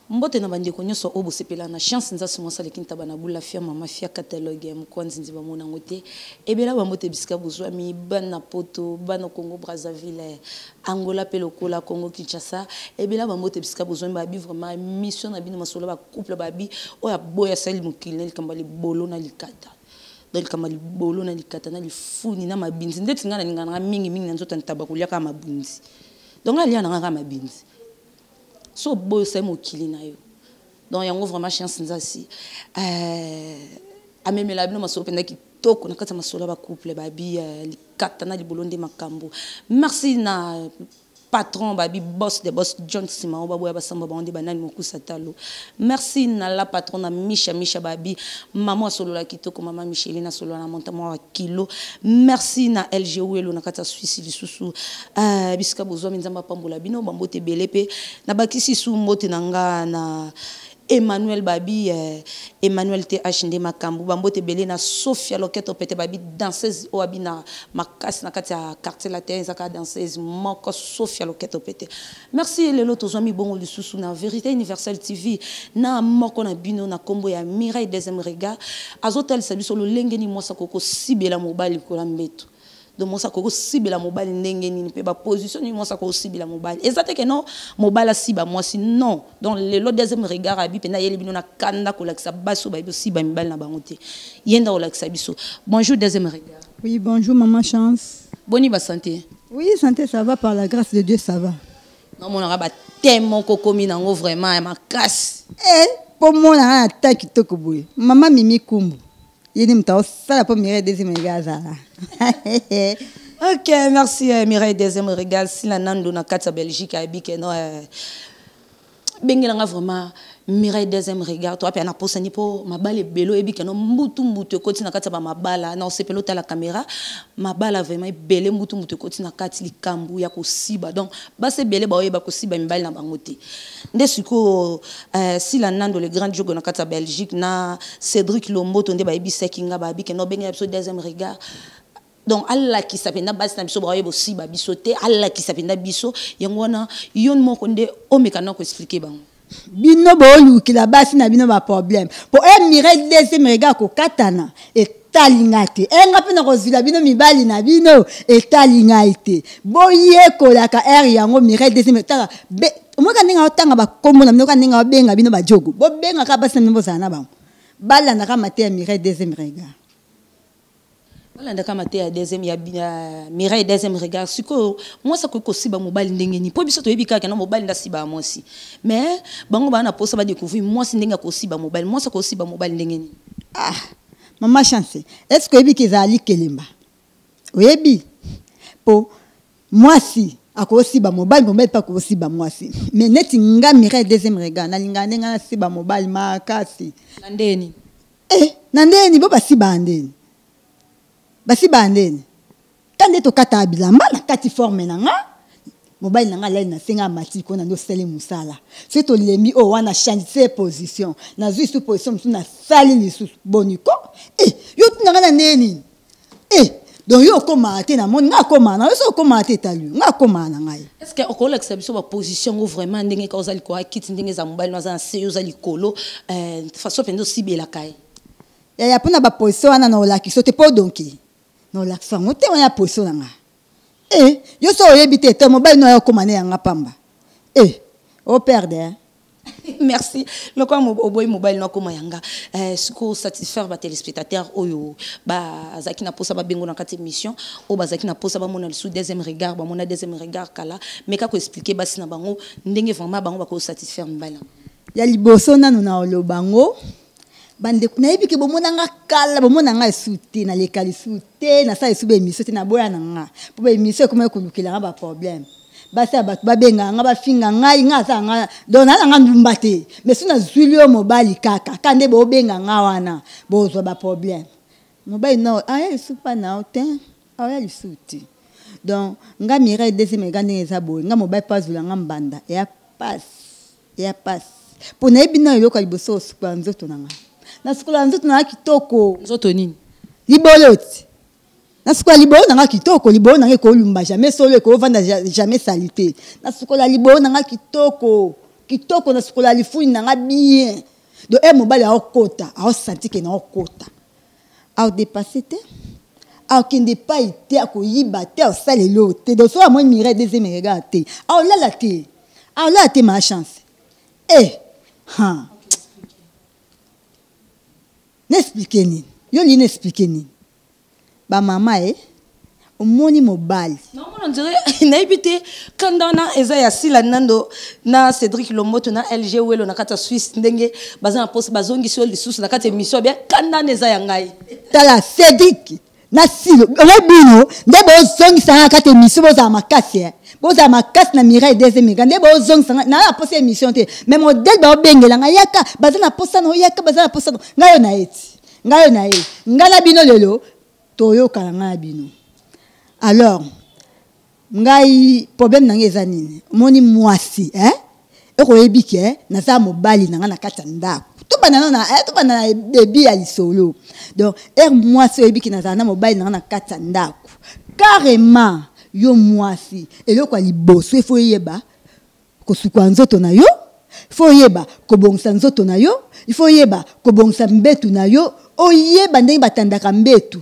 Mbote na bandeko nyonso oyo bosepela na chance nzasi mwasi aleki ntaba na bula fia mama fia catalogue ya mokwa nzinzi bamona yango te ebela bambote bisika bozwami bana poto bana Congo Brazzaville Angola pe lokola Congo Kinshasa ebela bambote bisika bozwami babi vraiment mission na bino masolo ba couple babi oyo aboya asali mokili na likambo ya libolo na likata donc likambo ya libolo na likata na lifuni na mabinzi ndeti ngai nalingaka na ngai mingi mingi na nzoto ya ntaba kolia kaka mabinzi donc ngai alia na ngai kaka mabinzi So oboyi osali mokili na yo. Donc yango vraiment chance nzasi euh, amemela bino masolo mpenza kitoko na kati ya masolo ya bacouple babi euh, likata na libolo nde makambo. Merci na patron babi boss de boss John Simao baboya basamba bango nde banani mokusa talo. Merci na la patron na Misha Misha babi maman asolola kitoko mama Micheline asolola na monta mwa kilo. Merci na LG Welo na kati ya Suisse lisusu Euh, bisika bozwami nzambe apambola bino bambote ebele mpe nabakisi su mbote na nga na Emmanuel Babi eh, Emmanuel TH nde makambo bambote ebele na Sofia Loketo pete Babi danseuse oyo abina makasi na kati ya quartier latin ezaka danseuse moko Sofia Loketo pete merci lelo tozwami bongo lisusu na Verite Universelle TV na moko na bino na kombo ya Mireille Deuxième Regard azotalisa biso lolenge nini mwasi akoki kosibela mobali likolo ya mbeto Donc mwasi akoki kosibela mobali ndenge nini mpe ba position nini mwasi akoki kosibela mobali eza te ke non mobali asiba mwasi non donc lelo deuxième regard abi mpenza ayeli bino na kanda kolakisa basi oyo bayebi kosiba mibali na bango te ye nde akolakisa biso bonjour deuxième regard Oui, bonjour maman Chance. Boni ba santé? Oui, santé ça va par la grâce de Dieu ça va. Namonaka ba thème moko komi nango vraiment ya makasi. Eh, po mona na ta kitoko boye. Maman Mimi Kumbu. Ye nde moto aosala mpo Mireille deuxième regard azala. Ok, merci euh, Mireille deuxième regard sila nando na kati ya Belgique ayebi ke no euh, bengela nga vraiment Mireille deuxième regard toi pe na posani po mabala ebele oyebi ke no mbutu mbutu ekoti na kati ya ba mabala na osepela otala caméra mabala vraiment ebele mbutu mbutu ekoti na kati likambo ya kosiba donc basi ebele baoyeba kosiba mibali na bango te nde sikoyo euh, Sila Nando le grand jogo na kati ya Belgique na Cédric Lomboto nde bayebisaki nga babi ke no bengela biso deuxième regard donc alakisa mpenza basi na biso baoyeba osiba biso te alakisa mpenza biso yango wana yo moko nde omeka na koexplike bango bino bolukila basi na bino baproblème po e mireille deuxième regard kokatana etali ngai te e ngai mpe nakozwila bino mibali na bino etali ngai te boyekolaka ere yango mireille deuxième tala omoka ndenge aotanga bakombo na bino kaka ndenge aobenga bino bajogo bobengaka basi na bino bozala na bango balandaka mateya mireille deuxième regard balandaka mateya deuxième ya Mireille deuxième regard sikoyo mwasi akoki kosiba mobali ndenge nini mpo biso toyebi kaka na mobali nde asibaka mwasi mais bango baa na mposa badécouvrir mwasi ndenge akosiba mobali mwasi akosiba mobali ndenge nini ah mama chance est ce que oyebi ke ezala likelemba oyebi mpo mwasi akosiba mobali mobali mpe akosiba mwasi mais neti nga Mireille deuxième regard nalingaka nde nga nasiba mobali makasi na ndeni eh na ndeni bo basibaka ndeni basibaka ndeni ka nde tokataka bilamba na kati forme na nga mobali na nga alali na se nga amati likolo na nde osali mosala soki tolembi oyo wana change position nazwi lisusu position mosusu nasali lisusu boni ko e yo tuna nga na ndenge nini e donc yo okomaka te namoni nga akomaka na yo soki okomaka te etali yo nga akomaka na ngai est ce que okolakisa biso baposition yango vraiment ndenge ka oza likolo ya kiti ndenge eza mobali no aza na se yo oza likolo euh, façon mpenza osibelaka ye yaya mpona baposition wana na olakisa te mpo donki na olakisa yango te wana ya position na nga e yo so oyebi te te mobali no aya okoma ne yanga pamba e operde eh? merci lokola oboyi mobali no akoma yanga eh, sikoyo satisfaire batelespectateur oyo bazalaki na mposa babengo na kati émission oyo bazalaki na mposa bamona lisusu deuxième regard bamona deuxième regard kala meka koexplike basi na bango ndenge vraiment bango bakosatisfaire mibali ya liboso nanu na oloba ngo bandeko nayebi ke bomona nga kala bomona nga esu te naleka lisusu te nasala esu baemission te naboya na nga mpo baemission ekomaki kolukela nga baproblème basi ya bato babengaka nga bafinga ngai nga aza nga donc naa na nga ndumba te mais so nazwili yo mobali kaka ka nde bobenga nga wana bozwa baproblème mobali no aya lisusu mpa na yo te aya lisusu te donc nga mireille deuxième ega ndenge eza boye nga mobali mpo azwela nga mbanda eya pasi ya pasi mpo nayebi na eloko ya liboso osukola nzoto na ngai nasukola nzoto na ngai kitoko nzoto nini libolo ti nasukola libolo na ngai kitoko libolo na ngai ekolumba jamais solo ekovanda jamais salite nasukola libolo na ngai kitoko Kitoko nasukola lifuni na nga bien. Donc e mobali aokota, aosanti ke na okota. Aodepasse te. Akende epai te, akoyiba te, akosala eloko te. Donc soki amoni Mireille deuxième regard te, aolala te. Aolala te ma chance. Eh, ha. N'explique nini? Yo li n'explique nini? Ba mama eh, omoni mobali. Naomona on dirait nayebi te kanda wana eza ya Sila Nando na Cédric Lomboto na LG Welo na kati ya Suisse, ndenge baza na poste bazongisi yo lisusu na kati ya émission bien, kanda wana eza ya ngai. Tala Cédric na Silo, oyo bino nde bozongisa na kati ya émission, bozala makasi eh. Bozala makasi na Mireille deuxième regard nde bozongisa nga na posa émission te, mais modèle baobengela nga yaka, baza na posa na yaka, baza na posa ngai yo na eti. Ngai yo na ye. Ngai na bino lelo toyokana ngai na bino. Alors ngai problème na ngai eza nini? Omoni mwasi eh? Ekoyebi ke naza mobali na ngai na kati ya ndako. Tobanda na tobanda na début ya lisolo. Donc er mwasi oyebi ke nazala na mobali na ngai na kati ya ndako. Carrément yo mwasi eloko ya liboso il faut yeba kosukwa nzoto na yo, il faut yeba kobongisa nzoto na yo, il faut yeba kobongisa mbetu na yo, oyeba ndenge batandaka mbetu.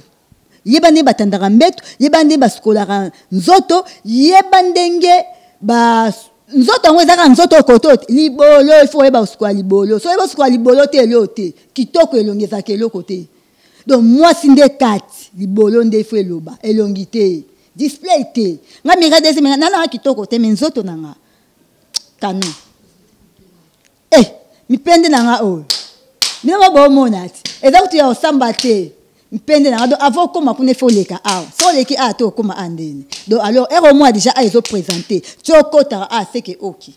Yeba ndenge batandaka mbetu, yeba ndenge basukolaka nzoto, yeba ndenge ba nzoto yango ezaka nzoto okoto te. Libolo, il faut oyeba kosukola libolo. So oyeba kosukola libolo te, eloko te. Kitoko elongi ezalaka eloko te. Donc mwasi nde kati, libolo nde il faut eloba, elongi te. Display te. Nga Mireille deuxième, nga nana kitoko te, mais nzoto na nga canon. Eh, mipende na nga oyo. Bino ba bomona ti. Eza kutu ya osamba te. Mipende na nga donc avant okoma kuna il faut leka awa. So oleki awa te okoma a ndeni. Donc alors ero moi déjà a ezo présenter. Tu okota a c'est que OK.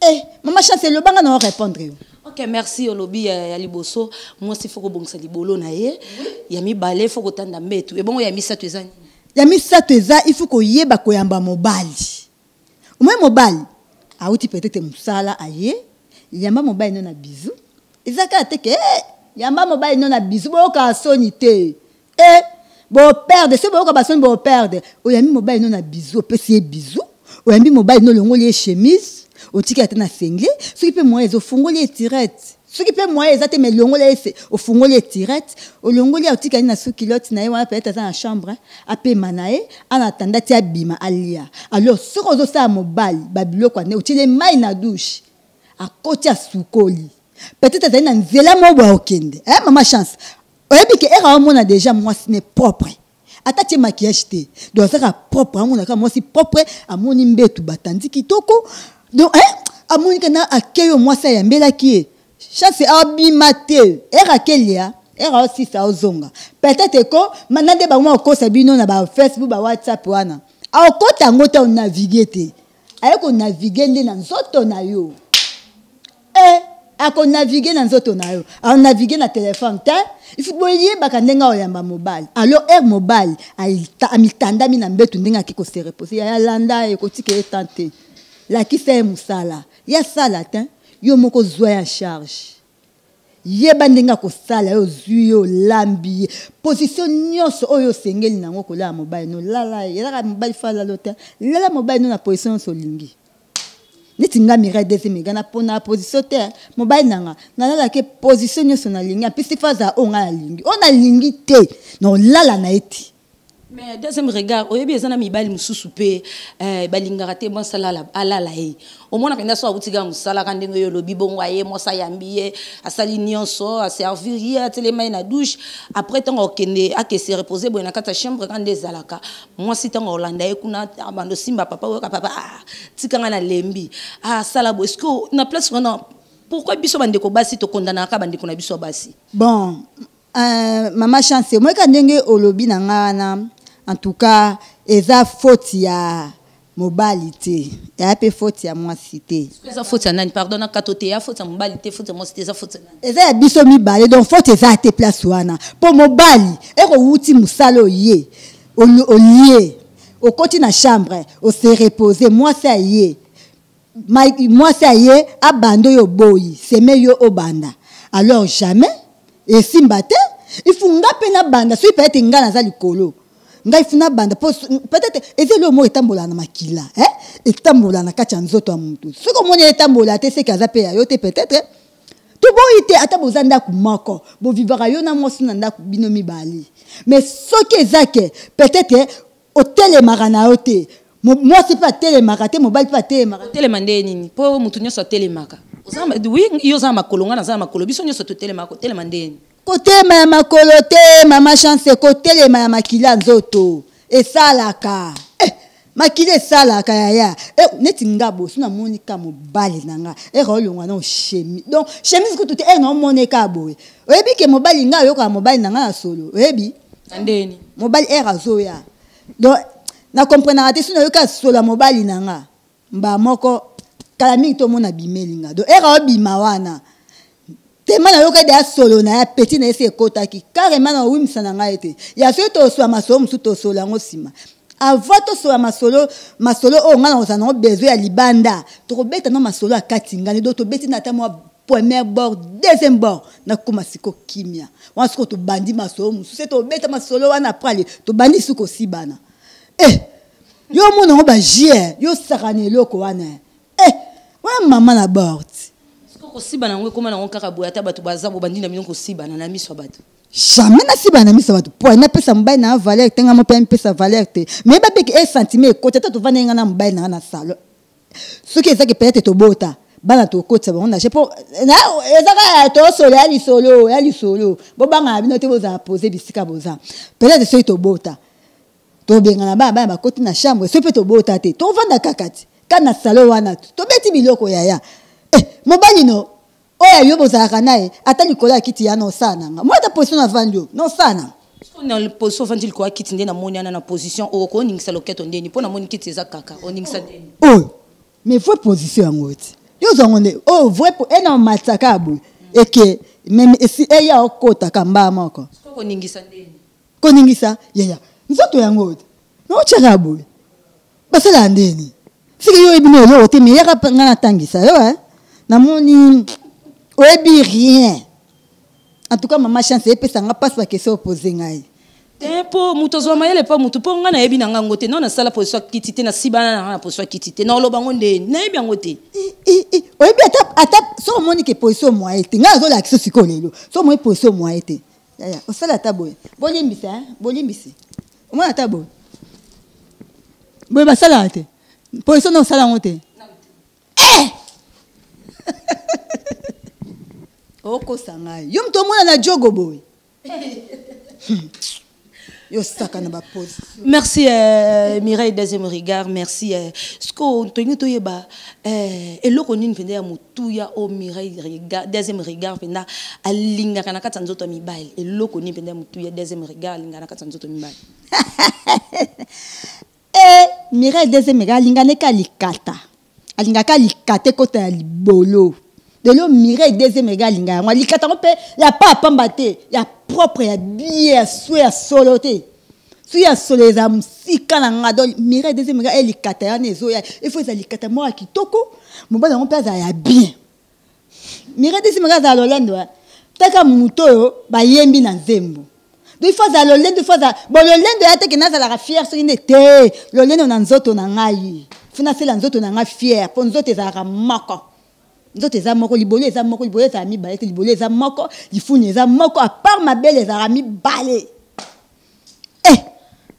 Eh, mama chance elobanga na répondre yo. Ok, merci olobi ya liboso, moi si faut kobongisa libolo na ye. Ya mibale faut kotanda mbetu. Ebongo ya misato eza nini? Ya misato eza il faut koyeba koyamba mobali. Omwe mobali auti peut-être musala aye, yamba mobali no na bisou. Eza kaka te ke, eh, yamba mobali no na bisou, boyoka soni te. Eh, bo perdre, se boyoka basoni bo perdre. Oyambi mobali no na bisou, opesi ye bisou. Oyambi mobali no longoli ye chemise, otiki ata na singlet, soki pe moyen ezo fungoli ye tirette. Soki pe moyen eza te mais longoli ye se, ofungoli ye tirette, olongoli ye otikali na sous culotte na ye wana peut-être aza na chambre, apema na ye, en attendant ti abima alia. Alors soki ozosala mobali ba biloko ane, otieli mai na douche, akoti asukoli. Peut-être azali na nzela moko boye akokende. Eh, mama chance. Oyebi ke era omona déjà mwasi ne propre. Ata tie maquillage te. Donc azaka propre, amona ka mwasi propre, amoni mbetu batandi kitoko. Donc hein, amoni ka na akeyo mwasi ayambelaki ye. Chance abima te. Era kelia, era osisa ozonga. Peut-être ko manande ba mwa kosa bino na ba Facebook ba WhatsApp wana. Akota ngo ta naviguer te. Aye ko naviguer nde na nzoto na yo. Eh, ako naviguer na nzoto na yo. A naviguer na téléphone te. Il faut boyebaka ndenge oyamba mobali. Alors er mobali amitandami na mbetu ndenge aki ko se reposer. Ya landa ye kotika ye tante. Lakisa ye musala. Ya sala te. Yo moko zwa ya charge. Yeba ndenge akosala yo zwi yo lambi ye. Position nyonso oyo osengeli nango kolala mobali no lala ye. Elaka mobali fa lalo te. Lala mobali no na position nyonso olingi. Neti nga Mireille deuxième ega na pona position te mobali nanga nalalaki position nyonso nalingi apesi fa za oyo nga nalingi oyo nalingi te na olala na ye te. Mais deuxième regard oyebi eza na mibali mosusu pe balingaka te mwasi alala ye. Omona mpenza so awuti kaka mosala kaka ndenge oyo olobi bongo aye mwasi ayambi ye asali nyonso aservir ye atelema ye na douche après ntango akokende ake se reposer boye na kati ya chambre kaka nde ezalaka mwasi ntango akolanda ye kuna abanda osimba papa oyoka papa ah, tika nga nalembi ah, sala boye. Est-ce que na place wana pourquoi biso bandeko basi tokondanaka bandeko na biso ya basi? Bon, mama chance moyeka ndenge olobi na nga wana en tout cas eza faute ya mobali te, ya pe faute ya mwasi te. Eza faute ya nani? Pardon na kato te, ya faute ya mobali te, faute ya mwasi te, eza faute ya nani? Eza ya biso mibale, donc faute eza te place wana. Po mobali eko wuti musala oye, olie, okoti na chambre, o se reposer, mwasi aye. Mwasi aye abanda oyo boyi, seme yo obanda. Alors jamais esimba te, il faut nga pe na banda, soki peut-être nga naza likolo. Ngai funa banda po peut-être eza eloko moko etambolaka na makila, eh? Etambolaka na kati ya nzoto ya mutu. Soki omoni etambola te, seke aza pe ya yo te peut-être. Toboyi te, ata boza ndako moko, bovivaka yo na mwasi na ndako bino mibale, mais soki eza ke peut-être otelemaka na yo te, mwasi mpe atelemaka te, mobali mpe atelemaka. Otelema nde nini? Mpo motu nyonso atelemaka. Oui, yo oza na makolo, nga naza na makolo, biso nyonso totelemaka. Kotelema nde nini? Kotelema ya makolo te, mama Chance, kotelema ya makila nzoto esalaka. Makila esalaka yaya. Neti nga boso namoni ka mobali na nga ere olongwa na chemise, donc chemise kutu te, ere naomona ka boye. Oyebi ke mobali nga ayokaka mobali na nga na solo, oyebi na ndeni mobali ere azoya. Donc na comprenaka te, soki nayoka solo ya mobali na nga mba moko kala mingi tomona bimeli nga. Donc ere aobima wana tema nayoka ede ya solo na ya petit na ye, esi ekotaki carrément na owimisa na ngai ete ya soki tosola masolo mosusu, tosola yango nsima. Avant tosola masolo, masolo oyo ngai na kozala nango besoin ya libanda, tokobeta na masolo ya kati ngani. Donc tobeti na ata mwa premier bord, deuxième bord, nakóma siko kimia wana. Siko tobandi masolo mosusu, se tobeta masolo wana, après ale tobandi suki kosibana. Yo omona yango bajie, yo osaka na eloko wana, wana mama na bord. Siko kosibana yango ekóma nango kaka boye, ata bato baza bo bandi na bino kosibana na miso ya bato? Jamais nasibana na miso ya bato, po napesa mobali na valeur te, nga mo mpe mipesa valeur te. Mais babeki e sentiment ekoti, ata tovanda nga na mobali na nga na salon, soki ezaki peut-être tobota bana, tokotisa bango na po eza kaka tosolo ya lisolo ya lisolo. Bobangana bino te, bozala pose bisika boza. Peut-être soki tobota, tobengana bana, bana bakoti na chambre. Soki mpe tobota te, tovanda kaka ti ka na salon wana, tobeti biloko yaya. Mobali no oyo yo bozalaka na ye, ata likolo ya kiti ya na osala nanga mo, ata position navandi oyo na osala nanga. Na position ovandi likolo ya kiti nde namoni wana na position oyo koningisa loketo ndeni? Mpo namoni kiti eza kaka oningisa ndeni? Oyo mais vraie position yango ti yo ozwango nde oyo vrai ena omatisaka ya boye eke meme esi eya okotaka mbaa moko. Koningisa ndeni? Koningisa yaya nzoto yango te, naotyaka ya boye, basalaka ndeni? Sike yo oyebi no eloko te, mais yaka nga natangisa yo. Namoni oyebi rien. En tout cas, mama Chance, epesanga mpasi baquestion opose ngai. Te, mpo moto azwa mayele mpo motu, mpo ngai nayebi na ngango te. No nasala position ya kiti te, nasibana na ngai na position ya kiti te, naoloba yango ndeni? Nayebi yango te. Oyebi ata so omoni ke position moye te, ngai nazolakisa sikoyo lelo. So omoni position moye te yaya, osala ata boye. Bolimbisa, bolimbisi, omoni ata boye boye, basalaka te position na osala yango te. Okosa ngai, yo moto omona na jogo boye, yo saka na baposition. Merci, Mireille Deuxième Regard, merci. Siko tolingi toyeba eloko nini mpenza ya motuya oyo Mireille Regard, Deuxième Regard mpenza alingaka na kati ya nzoto ya mibali. Eloko nini mpenza ya motuya Deuxième Regard alingaka na kati ya nzoto ya mibali? Mireille Deuxième Regard alingaka neka likata, alingaka likata ekota ya libolo. Lelo Mireille Deuxième Regard alinga yango, alikata yango mpe ya pa pamba te, ya propre, ya bien, ya swe ya solo te. Soki ya solo eza mosika na nga. Donc Mireille Deuxième Regard elikata wana ezoya, ifo eza likata moko ya kitoko, mobali yango mpe azala ya bien. Mireille Deuxième Regard azala lolendo taka moto oyo bayembi na nzembo. Donc il faut azala lolendo, il faut azala bon lolendo ya teke nazalaka fier soki nde te lolendo na nzoto na ngai, fo nasela nzoto na ngai fier, mpo nzoto ezalaka moko, nzoto eza moko, libolo eza moko, libolo ezala mibale te, libolo eza moko, lifuni eza moko, à part mabele ezalaka mibale.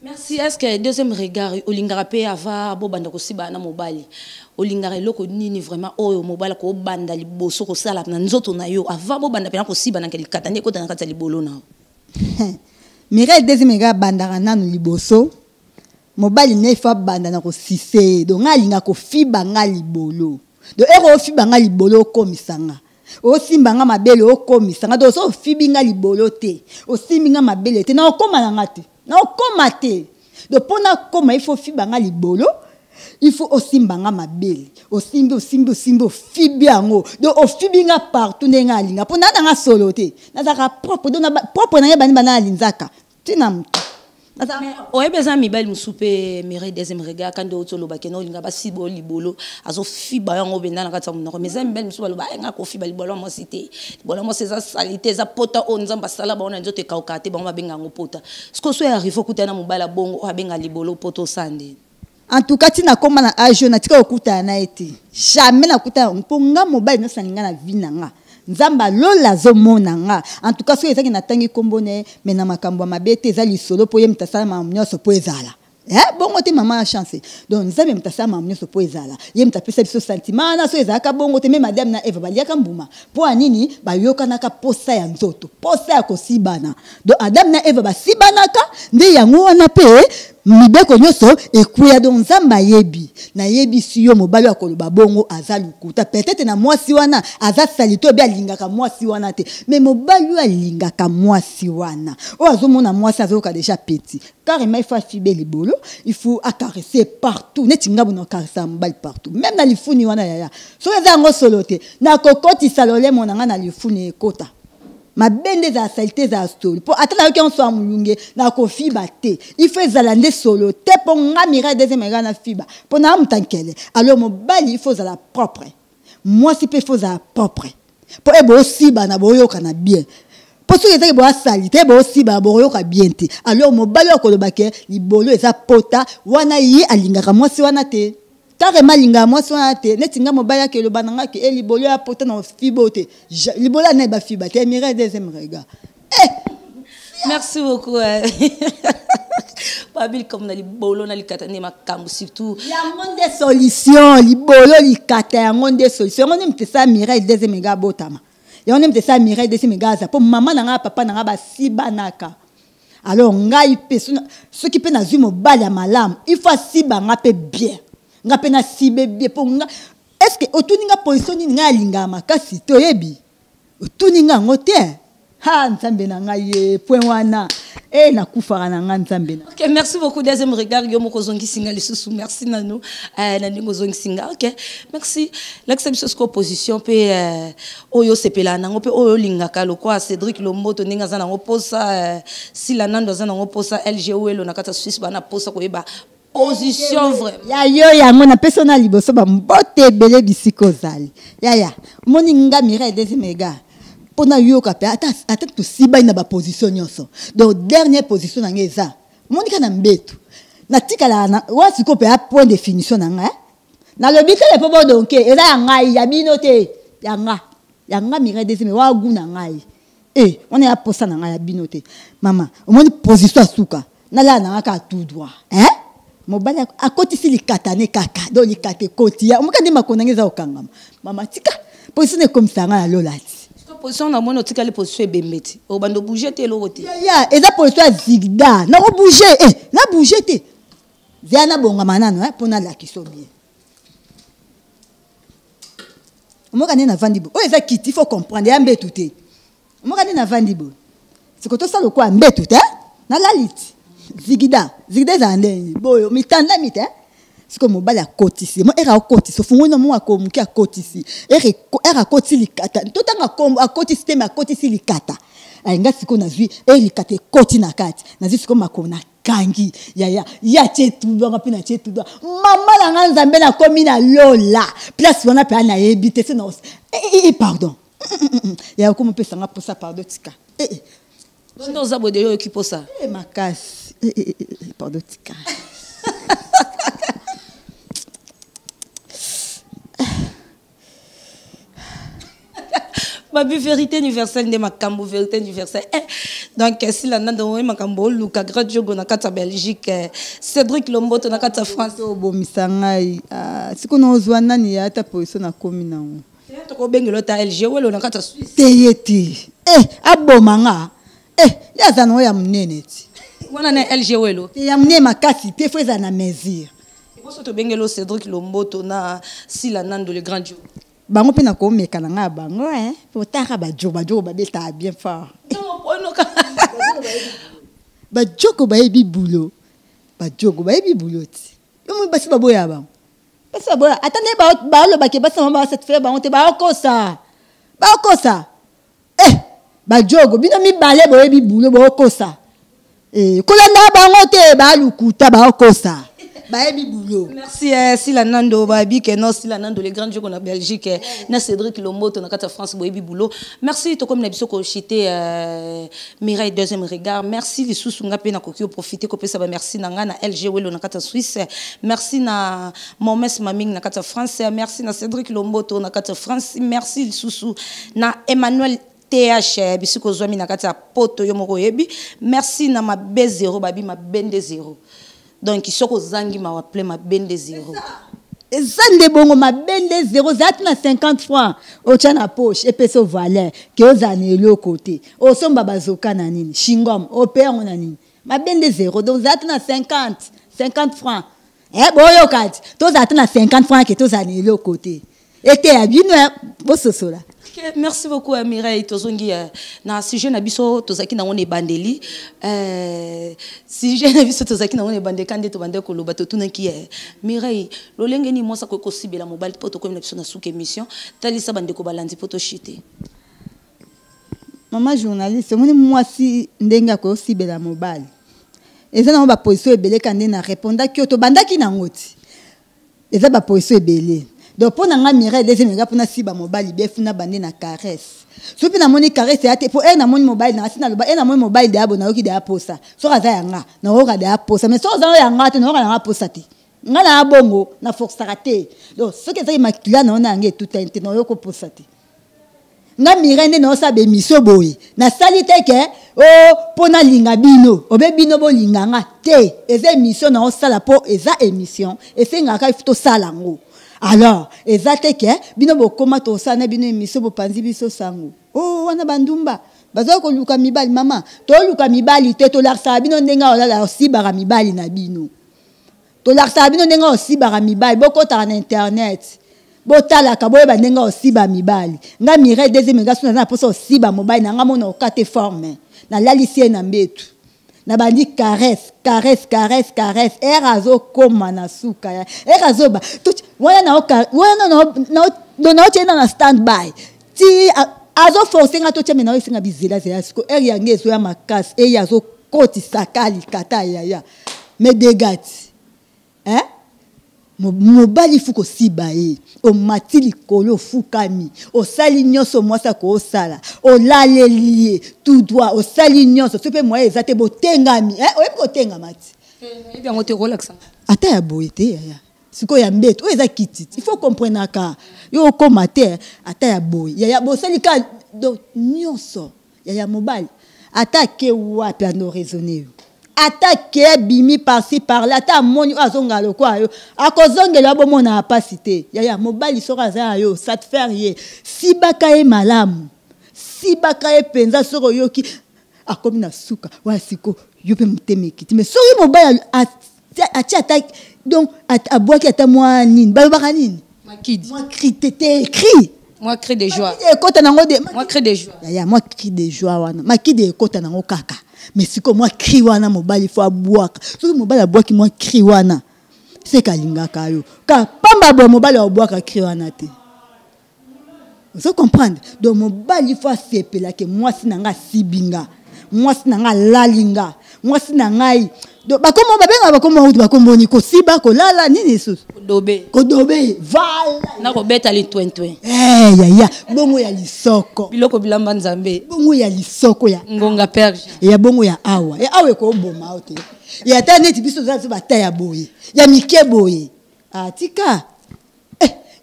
Merci. Est ce que Deuxième Regard olingaka mpe ava bobanda kosibana na mobali, olingaka eloko nini vraiment oyo mobali akobanda liboso kosala na nzoto na yo avant bobanda mpena kosibana, nke likata nde ekota na kati ya libolo na yo? Mireille Deuxième Regard abandaka nanu liboso mobali ne ifo abanda na kosise ye. Donc nga alinga kofiba nga libolo. Donc ere ofiba nga libolo, okomisa nga, osimba nga mabele, okomisa nga. Donc so ofibi nga libolo te, osimbi nga mabele te, na okóma na nga te, na okóma te. Donc mpo nakóma, il faut ofiba nga libolo, il faut osimba nga mabele, osimbi, osimbi, osimbi, ofibi yango. Donc ofibi nga partout ndenge alinga, mpo naa nanga solo te, nazalaka propre. Donc propre na ye bani bana alinzaka ntina motu. Oyebi, eza mibali mosusu mpe, Mireille Deuxième Regard, kandi outi oloba kende olinga basiba oyo libolo, azofiba yango mpenza na kati ya monoko. Mais eza mibali mosusu baloba ayenga kofiba libolo ya mwasi te, libolo ya mwasi eza sali te, eza pota oyo Nzambe asala bango na nzoto, ekauka te, bango babenga yango pota. Sikoyo so arrive okutana na mobali ya bongo oyo abenga libolo pota, osala ndeni? En tout cas, ntina koma na age oyo, natika kokutana na ye te, jamais nakutana, mpo nga mobali nyonso nalinga na vie na nga, Nzambe alola azomona nga. En tout cas, soki ezaki natangi nkombo na ye, me na makambo ya mabe te, eza lisolo, mpo ye moto asala makambo nyonso mpo ezala bongo te. Mama ya chance, donc Nzambe moto asala makambo nyonso mpo ezala, ye moto apesa biso sentiment wana. So ezalaka bongo te, même Adam na Eve baliaka mbuma mpo ya nini? Bayokanaka posa ya nzoto, posa ya kosibana. Donc Adam na Eve basibanaka nde yango wana mpe mibeko nyonso ekweya. Donc Nzambe ayebi. Nayebisi yo, mobali oyo akoloba bongo aza lokuta. Peut-être na mwasi wana aza sali te, obi alingaka mwasi wana te. Mais mobali oyo alingaka mwasi wana, oyo azomona mwasi azoyoka déjà petit, carrément il faut afibe libolo, il faut acaresser partout. Neti nga bono acaresse mobali partout, même na lifuni wana. Yaya, soki eza yango solo te, nakokotisa lolemo na nga na lifuni, ekota mabe nde ezala sali te, ezala solo. Mpo ata nayoki yango so ya molunge, nakofiba te. Il faut ezala nde solo te, mpo nga Mireille Deuxième ega na fiba, mpo na muta nkele. Alors mobali, il faut ozala propre, mwasi mpe il faut ozala propre, mpo e boosibana, boyokana bien. Mpo soki ezaki boasali te, boosibana, bokoyoka bien te. Alors mobali oyo akoloba ke libolo eza pota wana, ye alingaka mwasi wana te, carrément alingaka mwasi wana te. Neti nga, mobali ake eloba na nga ke e libolo ya pota, na fiba te, libolo ya naye bafiba te. Mireille Deuxième Regard, eh! Merci beaucoup. Babil comme na libolo na likata nde makambo surtout. Yango nde solution, libolo likata, yango nde solution. Yango nde moto esala Mireille Deuxième Regard abotama, yango nde moto esala Mireille Deuxième Regard aza, mpo mama na nga, papa na nga basibanaka. Alors ngai mpe, soki mpe nazwi mobali ya malamu, il faut asiba nga mpe bien, nga mpe nasibe bien. Mpo nga, est ce que otuni nga position nini ngai alingaka makasi te? Oyebi, otuni nga yango te. Ha, Nzambe na ngai, ye point wana e nakufaka na nga, Nzambe na. Ok, merci beaucoup Deuxième Regard. Yo moko ozongisi nga lisusu. Merci nanu na ndenge ozongisi nga. Ok, merci. Lakisa biso sikoyo position mpe oyo osepelaka nango mpe oyo olingaka, lokwa Cédric Lomboto ndenge aza nango posa, Sila Nando aza nango posa, LG Welo na kati ya Suisse bana posa koyeba position vraiment. Ya yo yango napesi na liboso bambote ebele bisika ozali. Yaya, omoni nga Mireille Deuxième Regard, mpo nayoka mpe ata tosibani na baposition nyonso. Donc dernière position na ngai eza, omoni kaka na mbeto natikalaka na wa sikoyo mpe ya point de finition na ngai. Nalobi tele mpo bodonke eza ya ngai, ya bino te, ya nga, ya nga Mireille Deuxième wa gu na ngai e wana ya posa na ngai, ya bino te. Mama, omoni position ya suka, nalala na nga kaka tout droit, hein? Mobali akotisi likata ne kaka, donc likata ekoti ya omoka nde makolo na ngai eza kokangama. Mama, tika position ekomisa ngai na lola ti. Position na moni otikali position ebembe ti obanda obouge te, eloko te. Ya eza position ya zigda, nakobouge e nabouge te. Zia nabongama nano mpo nalakisa bien. Omoka nde navandi boye, oyo eza kiti, faut comprendre, ya mbetu te. Omoka nde navandi boye, siko tosala lokola mbetu te, nalali ti zigida. Zigida ezala ndenge boyo, mitandami te. Sikoyo mobali akotisi mo ere akotisi, ofungoli na mo akomoki, akotisi ere akotisi likata, totanga kombo akotisi te, me akotisi likata. Nga sikoyo nazwi e likata ekoti na kati, nazwi sikoyo makolo nakangi. Yaya, ya tie tudwanga mpe na tie tudwa. Mama na nga, Nzambe, nakomi na lola. Place wana mpe nayebi te se na pardon ya okoma opesanga mposa. Pardon, tika. Nde oza boye deyo, oyoki mposa. Makasi. Pardon, tika. Babi vérité universelle nde makambo, vérité universelle. Donc Sila Nando oye makambo oluka grand jogo na kati ya Belgique, Cédric Lomboto na kati ya France. Obomisa ngai sikoyo naozwa nani ya ata position nakomi nango. Tokobengela ota LG Welo na kati ya Suisse. Te, ye te, aboma nga, ye aza nango ya monene ti. Wana na LG Welo. Te, ya monene makasi te, faut ezala na mesure. Liboso tobengeli o Cédric Lomboto na Sila Nando le grand jogo. Bango mpe nakomeka na ngai ya bango, po taka bajogo, bajogo babetaka bien fort. Bajoko bayebi bulo, bajogo bayebi bulo ti. Yo moi basi baboya bango, basi baboya ata nde balobaki basi bango basatisfaire bango te, baokosa, baokosa. Bajogo bino mibale boyebi bulo, bookosa. Eh, kolanda bango te balukuta baokosa bayebi boulot. Merci Sila Nando babi ke non Sila Nando le grand jour na Belgique na Cédric Lomboto na kati France boyebi boulot. Merci tokomi na biso ko chiter Mireille deuxième regard. Merci lisusu nga pe na koki profiter ko pesa ba merci na nga na LG Welo na kati Suisse. Merci na Momes Maming na kati France. Merci na Cédric Lomboto na kati France. Merci lisusu na Emmanuel TH bisiko zwami na kati ya poto yo moko yebi. Merci na mabe zéro babi mabende zéro. Donc soko zangi mawa plein mabende zéro. Eza nde bongo mabende zéro za na 50 francs otya na poche epesa valeur ke ozala na eloko te osomba bazoka na nini shingom ope yango na nini mabende zéro donc za na 50 francs boyoka ti tozala te na 50 francs ke tozala na eloko te eteya bino bososola. Okay, merci beaucoup Mireille tozongi na sujet na biso tozaki na ngone bandeli sujet na biso tozaki na ngone bandeli kande to bande koloba to tunaki Mireille lolenge ni mwasa ko kosibela mobile poto ko na biso na suka émission talisa bande ko balandi poto chité. Maman journaliste moni mwasi ndenge akosibela mobile eza na ba position ebele kande na répondaki ki to bandaki na ngoti eza ba position ebele. Donc pour nanga Mireille deuxième regard pour na siba mobile bien funa bande na caresse. Sopi na moni caresse ya te pour elle na moni mobile na sina loba elle na moni mobile de abona oki de aposa. So kaza yanga na oka de aposa mais so za yanga te na oka na aposa te. Nga na bongo na forcera te. Donc ce que ça makila na ona nge tout un te na yoko posa te. Nga Mireille na osa be miso boye. Na sali te ke o pona linga bino, obe bino bo linga nga te. Eza émission na osala po eza émission. Esenga ka ifto sala ngo. Alors, eza te ke bino bokoma to sala na bino émission bo panzi biso sango. Oh wana bandumba. Bazo ko luka mibali mama. To luka mibali te to larsa bino ndenga olala osibara mibali na bino. To larsa bino ndenga osibara mibali bokota na internet. Botalaka boyeba ndenge osiba mibali. Nga Mireille deuxième nga suna na posa osiba mobali na nga mona okate forme. Na lalisi ye na mbetu. Na bandi caresse, caresse, caresse, caresse. Er azo koma na suka ya. Er azo ba. Tout wana na oka, wana na na do na otie na stand by. Ti azo forcer nga totia mena osinga bizela zela siko er ya ngezo ya makasi e ya zo koti sakali kata ya ya. Mais dégâts. Hein? Mobali fuko siba ye omati likolo fukami osali nyonso mwasi akosala olaleli ye tout droit osali nyonso soki mpe moye eza te botengami oyebi kotengama ti yango te kolakisa ata ya boye te yaya sikoyo ya mbeto oyo eza kiti il faut comprendre ka yo okoma te ata ya boye yaya bosali ka donc nyonso yaya mobali ata ke wapi ando raisonner yo ata ke bimi par-ci par-là ata moni azonga lokwa yo akozongela bomona pasi te yaya mobali soka aza yo satisfaire ye sibaka ye malamu sibaka ye penza soko yoki akomi na suka wa siko yo pe motema ekiti mais soki mobali atia ata donc abwaki ata mwa nini balobaka nini makidi mwa cri te te cri moi cri de joie ekota nango de moi cri de joie yaya moi cri de joie wana makidi ekota nango kaka mais siko moi cri wana mobali fo abwaka soki mobali abwaki moi cri wana c'est kalingaka yo ka pamba bo mobali abwaka cri wana te ozo comprendre donc mobali fo asepela ke mwasi na nga sibinga mwasi na nga lalinga mwasi na ngai donc bakomo babenga bakomo utu bakomboni kosiba kolala nini susu kodobe kodobe vala na kobeta litwentwe yaya bongo ya lisoko biloko bilamba nzambe bongo ya lisoko ya ngonga perge ya bongo ya awa ya awa ekoboma o te ya ta neti biso toza biso bata ya boye ya mike boye atika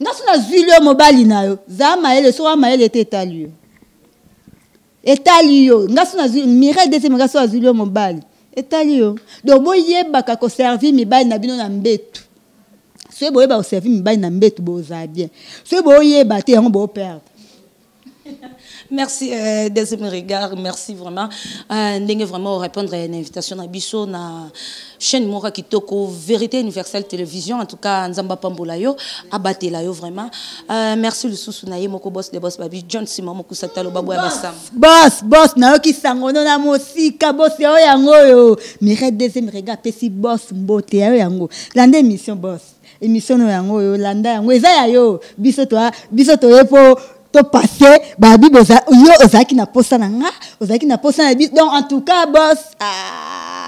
nga so nazwili yo mobali na yo za mayele soko amayele te etali yo etali yo nga so nazwi Mireille deuxième nga so azwili yo mobali etali yo donc boyebaka koservir mibali na bino na mbetu soki boyeba koservir mibali na mbetu bozala bien soki boyeba te yango boperdre. Merci deuxième regard, merci vraiment. Ndenge vraiment répondre à une invitation na biso na chaîne Mora Kitoko Vérité Universelle Télévision en tout cas Nzamba Pambola yo abatela yo vraiment. Merci le sous na ye moko boss de boss babi John Simon Mokusata lo babu ya basam. Boss boss na yo ki sangono na mosika boss yo yango yo. Mireille deuxième regard pesi boss mbote yo yango. Lande émission boss. Émission no yango yo landa yango eza ya yo biso to biso to yepo to passé babi boza yo ozaki na posa na nga ozaki na posa na biso donc en tout cas boss ah.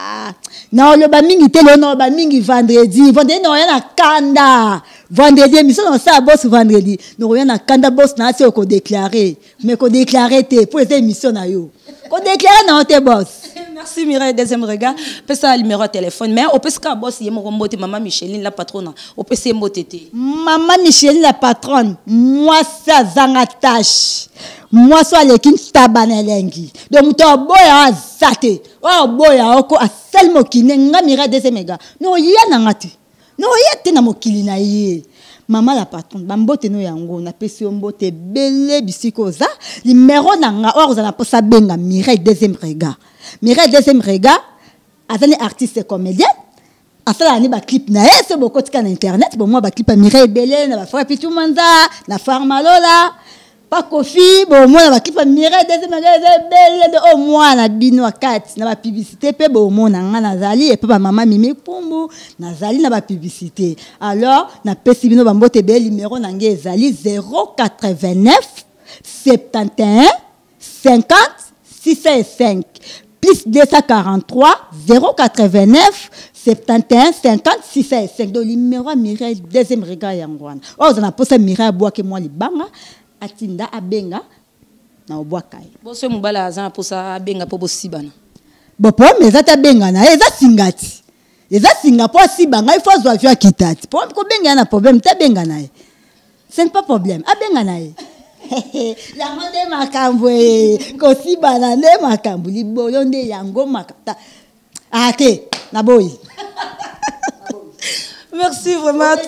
Naoloba mingi te lelo, naoloba mingi vendredi. Vendredi naoya na kanda. Vendredi émission naosala boss, vendredi nakoya na kanda. Boss na asi okodéclare, mais kodéclare te mpo eza émission na yo, kodéclare na yo te, boss. Merci Mireille Deuxième Regard. Pesa numéro ya téléphone, mais opesika boss ye moko mbote. Mama Micheline la patronne, opesi ye mbote te? Mama Micheline la patronne, mwasi azanga tache, mwasi oyo aleki ntaba na elengi. Donc moto aboya aza te. Oyo aboya oko asali mokili ne nga Mireille Deuxième Regard, noya na nga te, noya te na mokili na ye. Mama la patronne, bambote no yango napesi yo, mbote ebele bisika oza. Numero na nga, oyo akozala mposa abenga Mireille Deuxième Regard. Mireille Deuxième Regard aza ne artiste comédien, asalaka ne baclip na ye. So bokotika na internet, bomwa baclip ya Mireille ebele na bafrère Pitu Mwanza na Farmalola Pakofi. Bomona baclip ya Mireille Deuxième Regard eza ebele de oyo mwana bino akati na bapublicité mpe bomona nga nazali epe bamama Mimi Pumbu, nazali na bapublicité. Alors napesi bino bambote ebele. Numero na ngai ezali 089 71 50 605, plus 243 089 71 50 605. Donc numéro ya Mireille Deuxième Regard yango wana. Oyo oza na mposa Mireille abwaki mwa libanga, atinda, abenga na obwaka ye. Boso mobali aza na mposa abenga mpo bosibana? Bon, problème eza te. Abenga na ye, eza singa ti, eza singa mpo asiba ngai, fo azwa avion akita ti. Po kobenga ye na problème te, abenga na ye, ce n'est pas problème, abenga na ye. Yango nde makambo e kosibana nde makambo libolo nde yango makambo ate naboyi. Merci vraiment.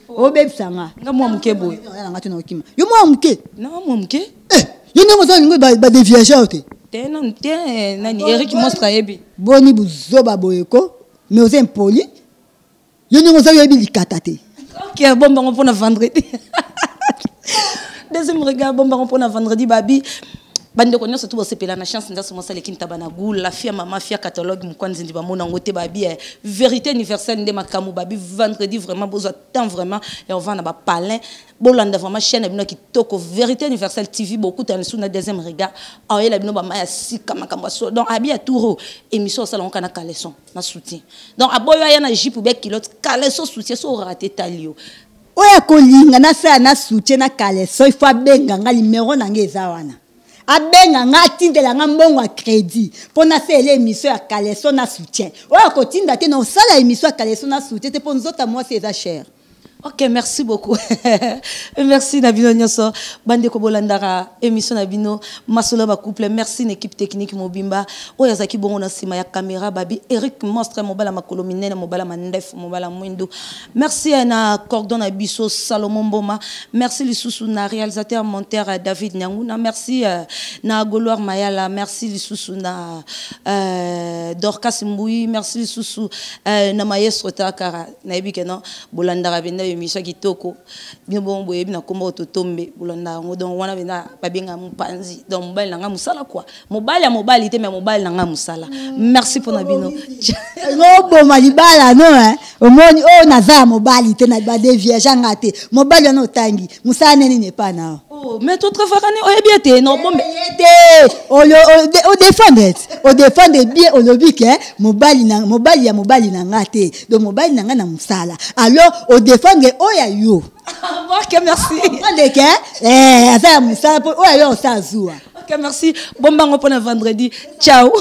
Obebisanga. Nga mwa moke boye. Nanga te, naokima yo mwa moke. Na mwa moke. Yo ndenge oza olingo badéviage oyo te. Te, nanu te. Nani, Eric Mostre ayebi. Boni buzoba boye ko, mais oza impoli. Yo ndenge oza, oyebi likata te. Ok, bombango mpona vendredi. Deuxième Regard, bombango mpona vendredi. Babi bandeko nyonso tu bosepela na chance nzaso mosaleki ntaba na gula fia mama fia catalogue mokwanzindi bamona yango te. Babi vérité universelle nde makambo. Babi vendredi vraiment bozwa temps vraiment ya ovanda na bapalin, bolanda vraiment chaîne na bino ya kitoko, Vérité Universelle TV. Bokutana lisusu na Deuxième Regard, aoyela bino bama ya sika, makambo ya solo. Donc abi ya touro émission osala yango na caleçon na soutien. Donc aboyo aya na jupe be culotte, caleçon, soutien. So oraté, tali yo. Oyo akolinga nasala na soutien na caleçon, il faut abenga nga. Numero na nga eza wana. Abenga nga, atindela nga mbongo ya crédit mpo nasalela émission ya caleçon na soutien. Oyo akotinda te, na osala émission ya caleçon na soutien te, mpo nzoto ya mwasi eza cher. Ok, merci beaucoup. Merci na bino nyonso bandeko bolandaka émission na bino Masolo ba couple. Merci na équipe technique mobimba oyo azalaki bongo na nsima ya caméra, babi Eric Monstre, mobala makolo minene, mobala mandefu, mobala mwindu. Merci na cordon na biso Salomon Mboma. Merci lisusu na réalisateur monteur David Nyanguna. Merci na Goloir Mayala. Merci lisusu na Dorcas Mbui. Merci lisusu na maestro Takara. Nayebi ke non, bolandaka mpenza émission kitoko. Bino bongo boyebi na nkombo Totombe, bolanda yango. Donc wana mpenza babengaka mopanzi. Donc mobali na ngai mosala quoi, mobali ya mobali te, mais mobali na ngai mosala. Merci mpona bino. Oboma libala no omoni oyo naza ya mobali te, na badévierge nga te. Mobali wana otangi mosala nini epa na yo? Oh, mais totravaka ne oyebi ete na obombe. Ye te, odéfendre te, odéfendre bien. Olobi ke mobali na mobali ya mobali na nga te, donc mobali na nga na mosala. Alors odéfendre oyo ya yo. Ok, merci. Comprendre ke aza ya mosala mpo oyo ya yo osala zuwa. Ok, merci. Bombango mpona vendredi. Ciao.